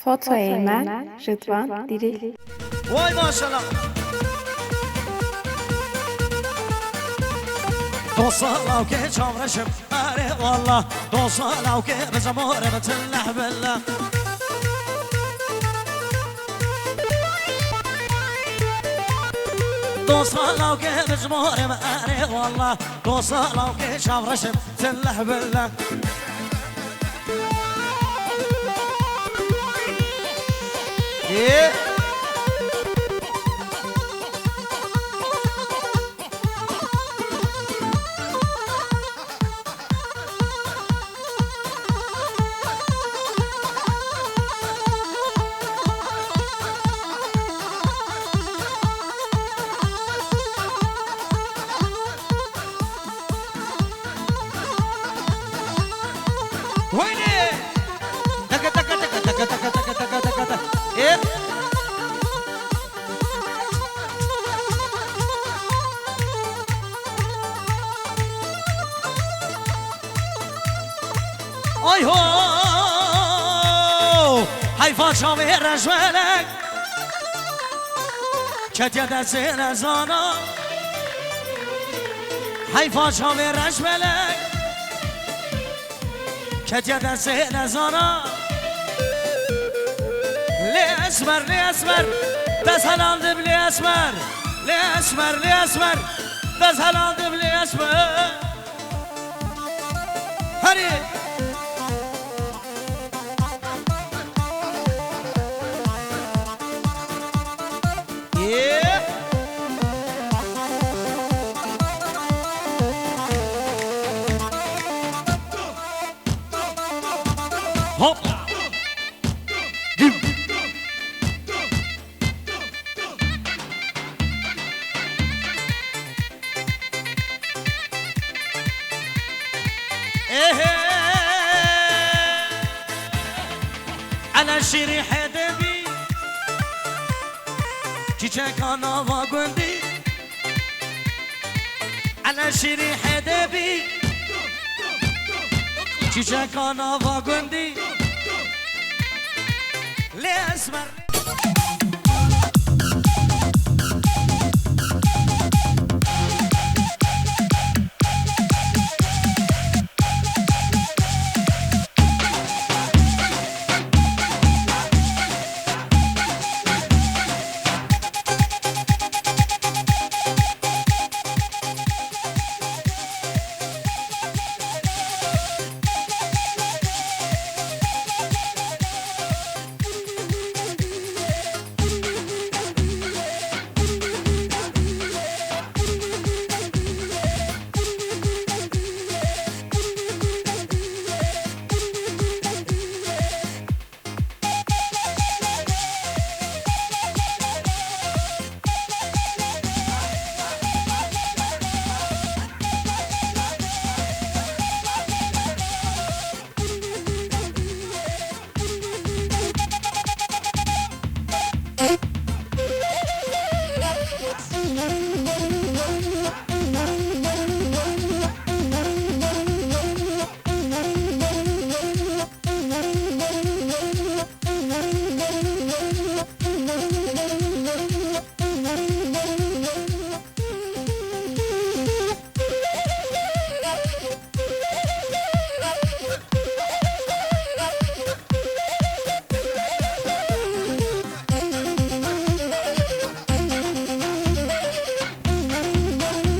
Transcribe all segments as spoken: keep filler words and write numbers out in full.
Fotoyê me ji van dîrê. Vay maşallah. Dosa lawkê çavreşim, erê wallah. Dosa lawkê bi zimorê bi tileh billah. Dosa lawkê bi zimorê bi, erê wallah. Dosa lawkê çavreşim, tileh billah. Ê. Weyne! Taka, taka, taka, taka, taka, taka, taka, taka, taka. E? Ay ho! Heyfa çavê rejbelek. Ketiye destê nezana. Heyfa çavê rejbelek. Ketiye destê nezana. Lê esmer, lê esmer. Dest helandim lê esmer. Lê esmer, lê esmer. Dest helandim lê esmer. Herî. Ê. Hopla. Güm. Ehe. Ele şîrî hedebî. Çîçeka nava gundî. Ele şîrî hedebî. Çîçeka nava gundî. Lê esmer.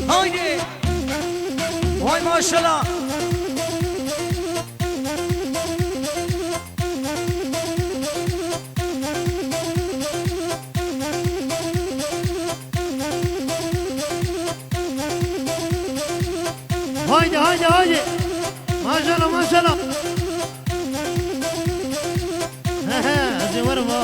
Haydi. Vay maşallah. Haydi, haydi, haydi. Maşallah, maşallah. He he, ez ê werim ha.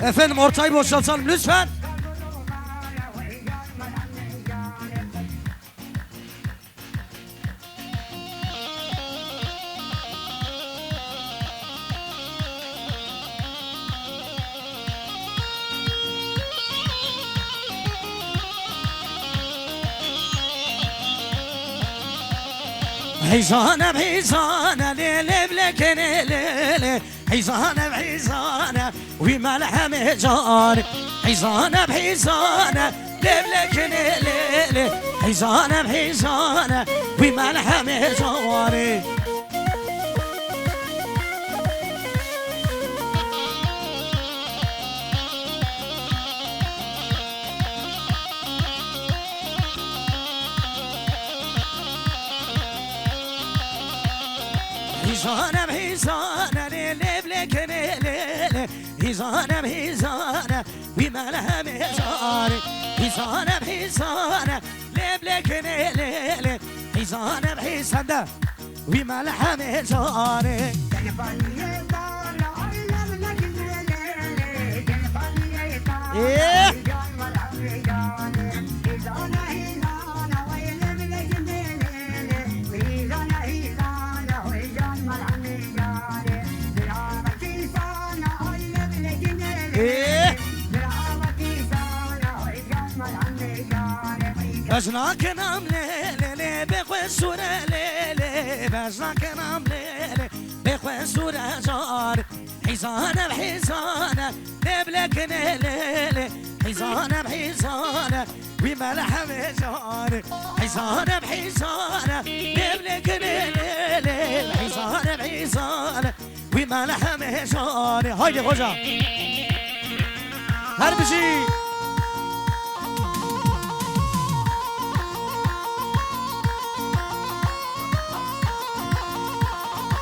Efendim, ortayı boşaltalım lütfen. Heyzane, heyzane, lê, lê, bilekene, lê, lê. Heyzane, heyzane, wî melhemê canê. Heyzane, heyzane, lê, bilekene, lê, lê. Heyzane, heyzane, wî melhemê canê. Hîzanem hîzane lê lê bilekene lê lê. Hîzanem hîzane wî melhemê canê. Hîzanem hîzane lê bilekene lê lê. Hîzanem hîzane wî melhemê canê. Ê! Ê! Bejna kenam lê lê lê, bê xwe sûre lê lê. Bejna kenam lê lê, bê xwe sûre car. Hîzane bi hîzane, lê bilekine lê lê. Hîzane bi hîzane, wî melhemê car. Hîzane bi hîzane, lê bilekine lê lê. Hîzane bi hîzane, wî melhemê car. Haydi hoca. Her bijî.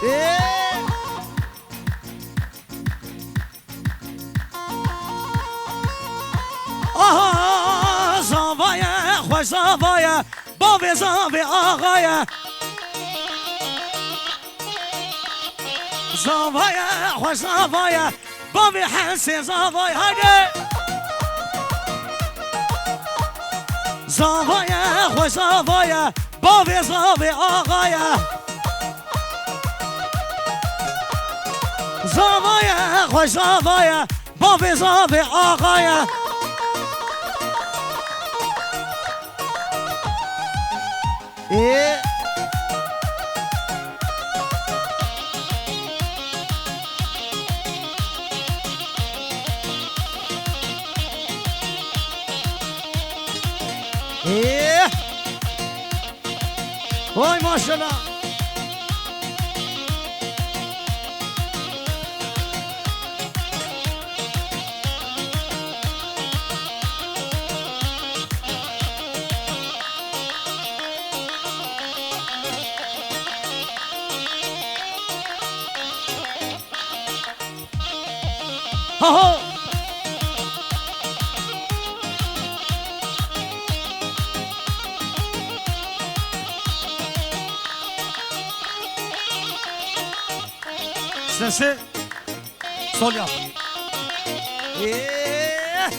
Ê! Aha, zava ye, xweş zava ye, bavê zavê axa ye. Zava ye, xweş zava ye, bavê Hesê zava ye, haydi. Zava ye, xweş zava ye, bavê zavê axa ye. Zava ye, xweş zava ye, bavê zavê axa ye. Ê. Ê. Vay maşallah. Ha ha! Sesi sol yap. Eee!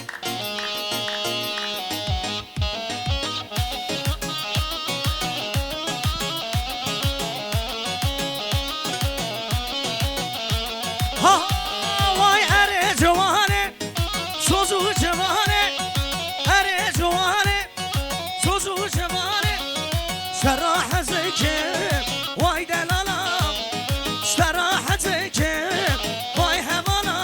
Ha, vay erê ciwanê, soz û ciwanê, erê ciwanê, soz û ciwanê. Sera hezikê, vay delala, sera hezikê, vay hevala.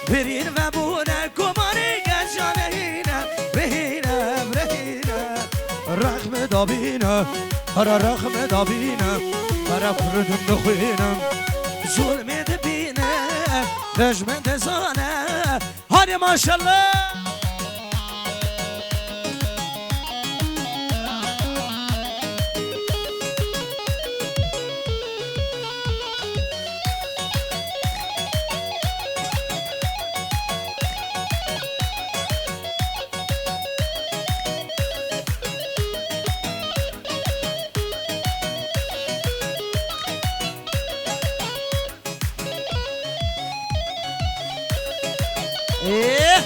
Birîn vebûne komarê gejanê hîne, rehîne, rehîne. Rexme dabîne, here rexme dabîne, here Kurdin dixwîne. Zulmê dibîne, dejmen dizane. Hadi maşallah. Ê!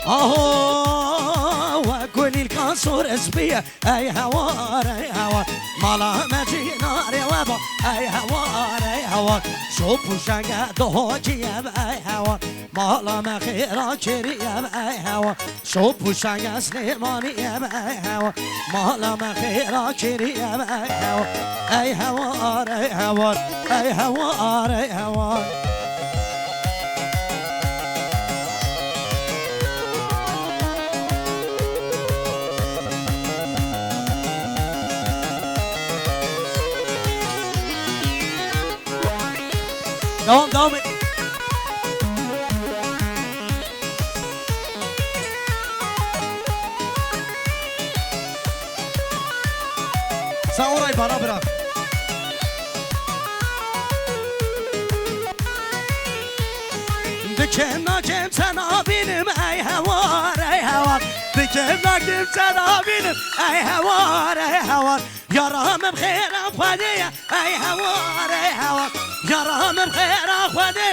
Aho, we kulîlka sor ez bî. Ey hewar, ey hewar, mala me cînarê we ba. Ey hewar, ey hewar, şop û şenge dohokî ye be, ey hewar, mala me xêra kiriye be, ey hewar, şop û şenge Silêmanî ye be, ey hewar, mala me xêra kiriye be, ey hewar. Ey hewar, ey hewar, ey hewar, ey hewar. Devam, devam et. Sen orayı bana bırak. Dikem nakem sena bînim ey hewar, ey hewar. Dikem nakem sena bînim ey hewar, ey hewar. Yara min xêra Xwedê ye, ey hewar, ey hewar. Yara min xêra Xwedê,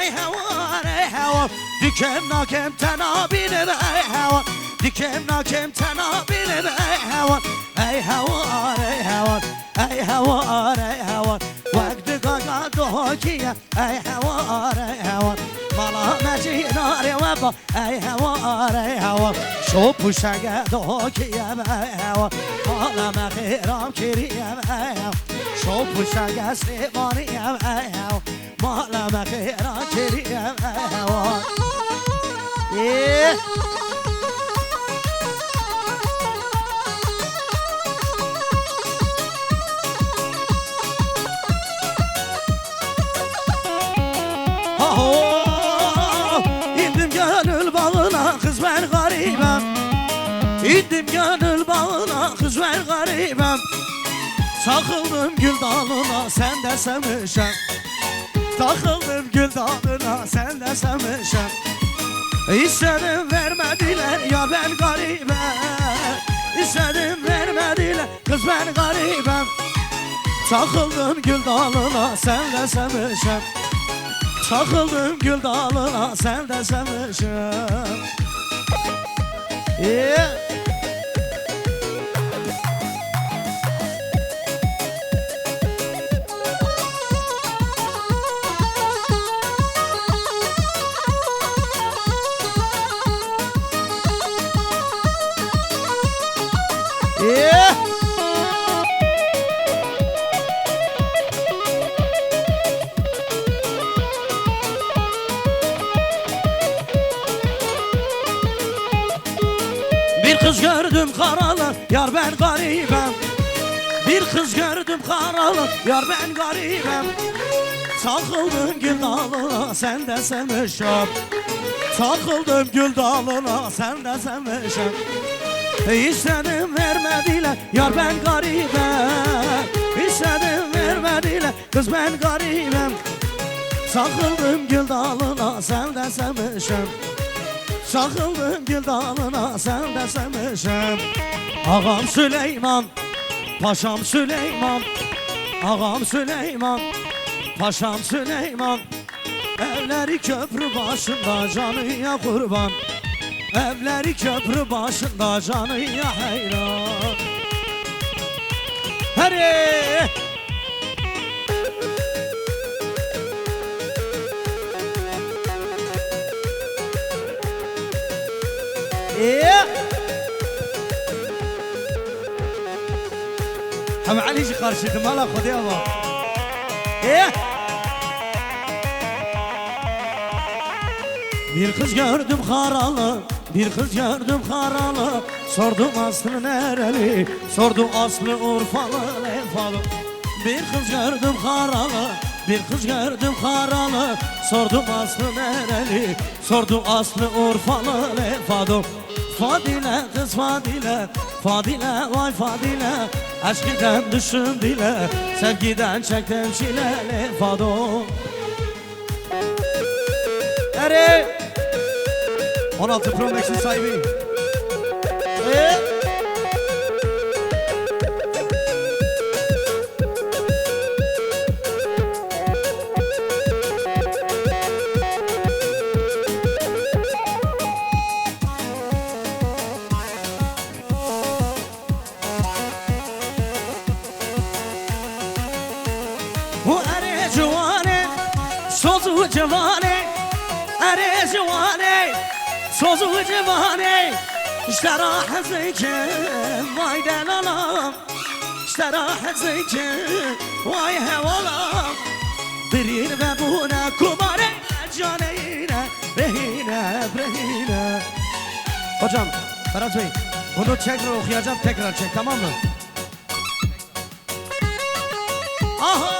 ey hewar, ey hewar. Dikem nakem tena bînim, ey hewar. Dikem nakem tena bînim, ey hewar. Ey hewar, ey hewar. Ey hewar, ey hewar. Wek digaga dohokî ye. Ey hewar, ey hewar, mala me cînarê we ba. Ey hewar, ey hewar, şop û şenge dohokî ye be, ey hewar, mala me xêram kiriye be, ey hewar, şop û şenge Silêmanî ye be, ey hewar, mala me xêra kiriye be, ey hewar. Ê! Haho! İndim gönül bağına, kız ben garibem. İndim gönül bağına, kız ben garibem. Takıldım gül dalına, sen de sevmişem. Takıldım gül dalına, sen de sevmişem. İstedim vermediler, ya ben garibem. İstedim vermediler. Kız ben garibem. Takıldım gül dalına, sen de sevmişim. Takıldım gül dalına, sen de sevmişim. Yeah. Bir kız gördüm karalı, yar ben garibem. Bir kız gördüm karalı, yar ben garibem. Takıldım gül dalına, sen de sevmişim. Takıldım gül dalına, sen de sevmişim. İstedim vermediler, yar ben garibem. İstedim vermediler, kız ben garibem. Takıldım gül dalına, sen de sevmişim. Takıldım gül dalına, sen de sevmişim. Ağam Süleyman, paşam Süleyman, ağam Süleyman, paşam Süleyman. Evleri köprü başında, canıya kurban. Evleri köprü başında, canıya heyran. Hadi! Ê! Hem Elî jî qarşî di mala Xwedê ava. Ê! Bir kız gördüm karalı, bir kız gördüm karalı. Sordum aslı nereli, sordu aslı Urfalı, lê fado. Bir kız gördüm karalı, bir kız gördüm karalı. Sordum aslı nereli, sordu aslı Urfalı, lê fado. Fadile, kız Fadile, Fadile, vay Fadile. Aşkıdan düştüm dile, sevgiden çektim çile, lê fado. Erê. On altı Pro Max'in sahibi. Ee? Û erê ciwanê, soz û ciwanê, erê ciwanê, soz û ciwanê, ji te re hezê ke, vay delala, ji te re hezê ke, vay hewala, birîn vebûne kumarê caneyîne, rehîne, rehîne. Hocam, Ferhat Bey, bunu tekrar okuyacağım, tekrar çek, tamam mı? Aha,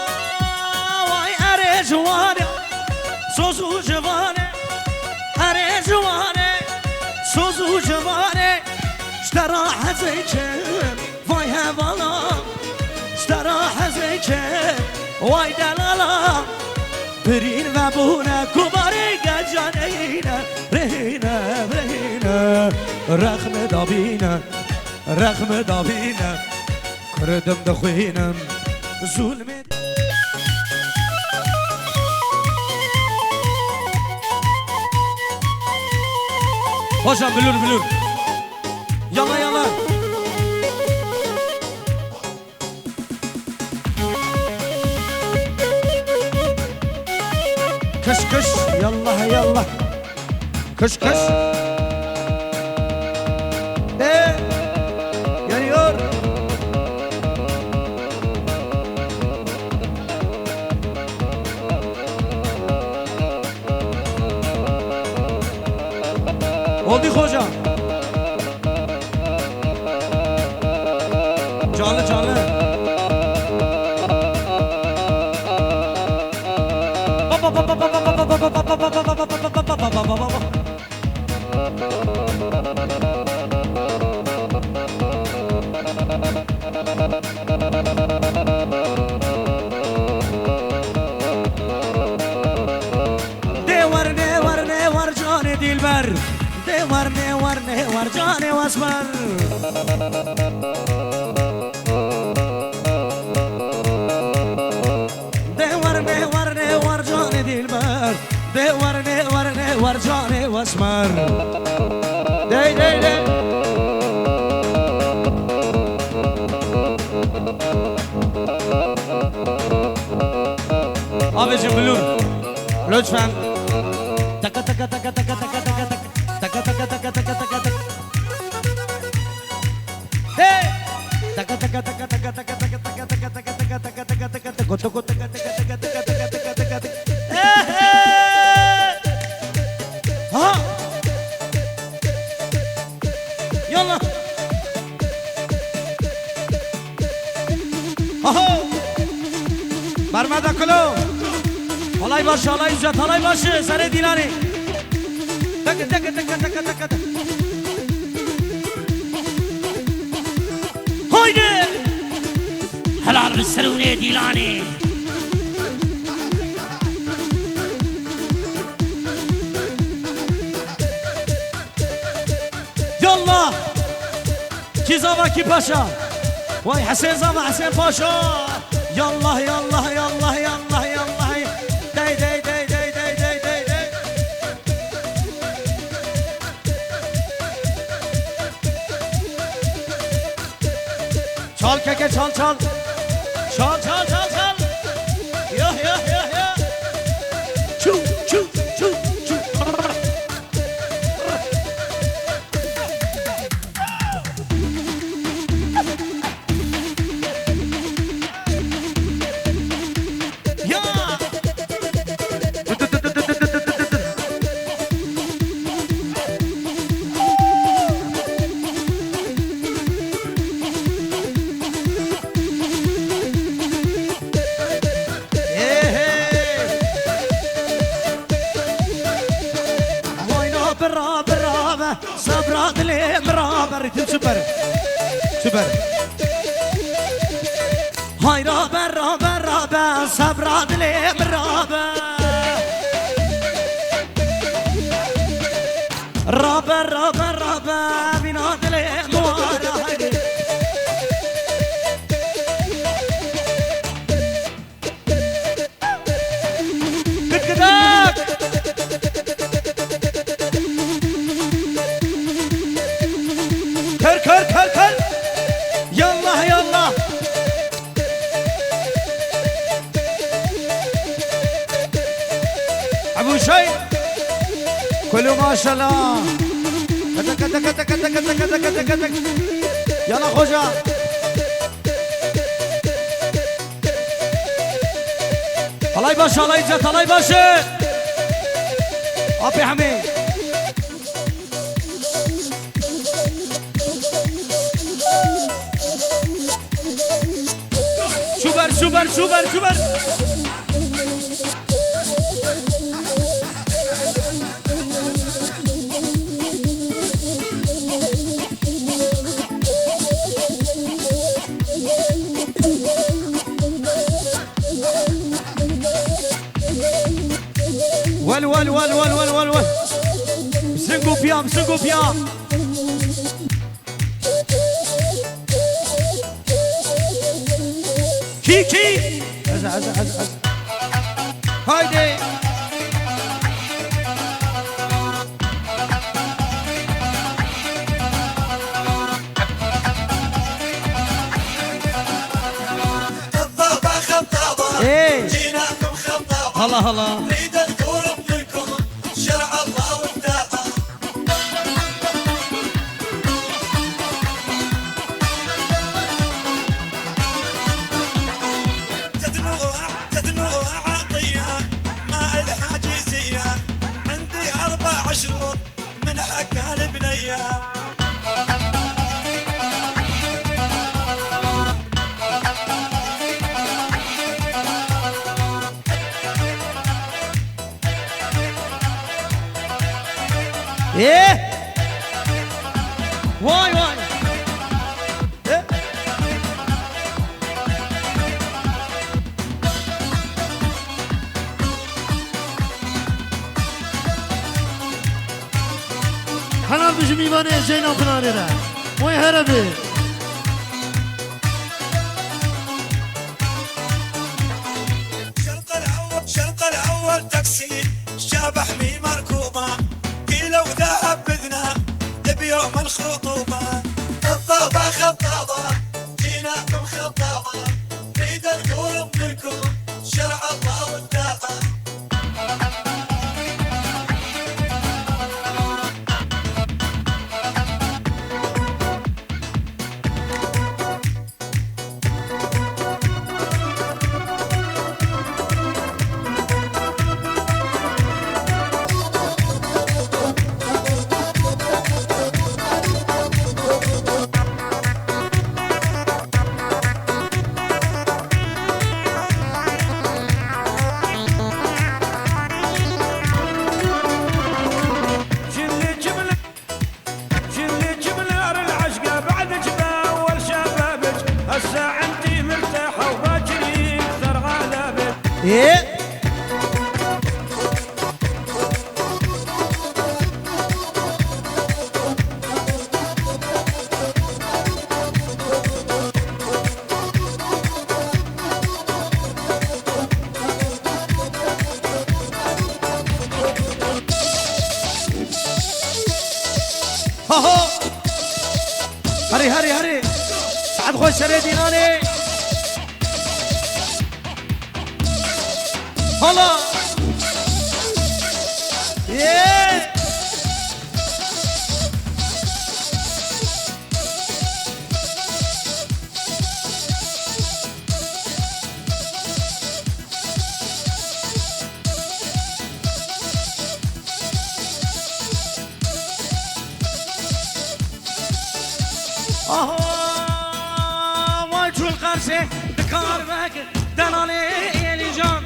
vay erê ciwanê, soz û ciwanê, erê ciwanê, soz û ciwanê, ji te re hezê ke, vay hevala, ji te re hezê ke, vay delala, birîn vebûne kumarê gecaneyîne, rehîne, rehîne, rexne dabîne. Rexme davîne, kurdim dixwînim, zulmê. Hocam, bilur, bilur. Yalla, yalla. Kış, kış, yallah, yallah. Kış, kış. Ee, geliyor. Oldu hocam. Canlı, canlı. Dê wernê, wernê, wer canê dîlber. Dê wernê, wernê, wer canê wesmer. Dê wernê, wernê, wer canê dîlber. Dê wernê, wernê, wer canê wesmer. Dey, dey, dey. Abicim, bilur. Lütfen. Taka, taka, taka. Taka, taka, taka. Toko, toko, taka, taka, taka. Ehe! Ha! Yallah! Aho! Bermada kulo! Alay başı, alay ücret, alay başı, serê dîlanê. Taka, taka, taka. Haydi! Helal bi serûnê dîlanê. Yallah! Kî zava kî paşa? Vay Hesên zava Hesên paşa! Yallah, yallah, yallah, yallah, yallah! Dey, dey, dey. Çal keke, çal, çal. Çal, çal, çal, çal. Yah, yah, yah, yah. Çu, çu, çu, çu. Ya! Hey, hey! Vay na bira, bira be, sabra dilê bira be. Ritim süper. Süper. Hay rabe, rabe, rabe, sebra dilê min rabe. Rabe, rabe, rabe, vîna dilê dû were, heydê. Git gidak. Kır, kır, kır, kır. Yallah, yallah. Ebu Şeyn. Kulu maşallah. Kete, kete, kete. Yallah hoca. Halay başı, halay icat, halay başı. Apê Hemî. Şuber, şuber, şuber, şuber. Wel, wel, wel. Bi sing û piya, bi sing û piya. Kî, kî? Ez, ez, ez, ez. Haydi. Ey. Allah Allah. Ê! Vay, vay! Ê! Helal bijî mîvanê Ceylan Pınarê re. Wê here bê. Ê! Ha ha! Herê, herê, herê! Saet xweş serê dînanê! Hala! Yê! Aha, vay çûl qersê dikar vekir delalê Êlîcan.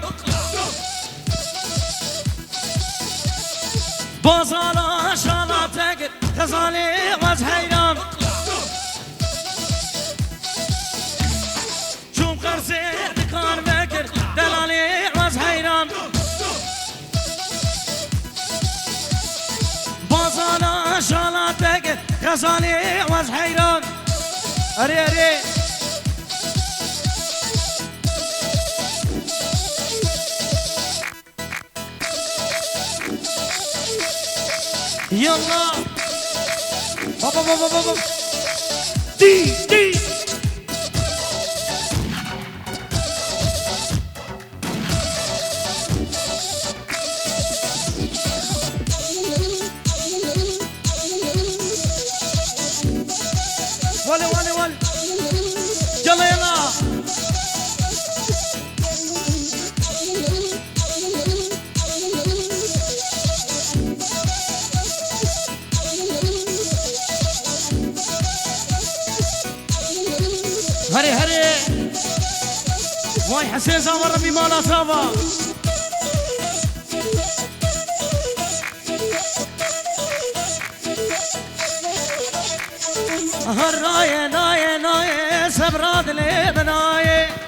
Bazala şala tekir xezalê wez heyran. Çûm qersê dikar vekir delalê wez heyran. Bazala Zanê waz heyran. Erê, erê. Yallah. Baba, baba, baba. Di, di. Wale, wale, wale. Yala, yala. Herê, herê. Vay Hesên Zava, Rebî mala zava. Aha, raye, naye, naye, sebra dilê binaye.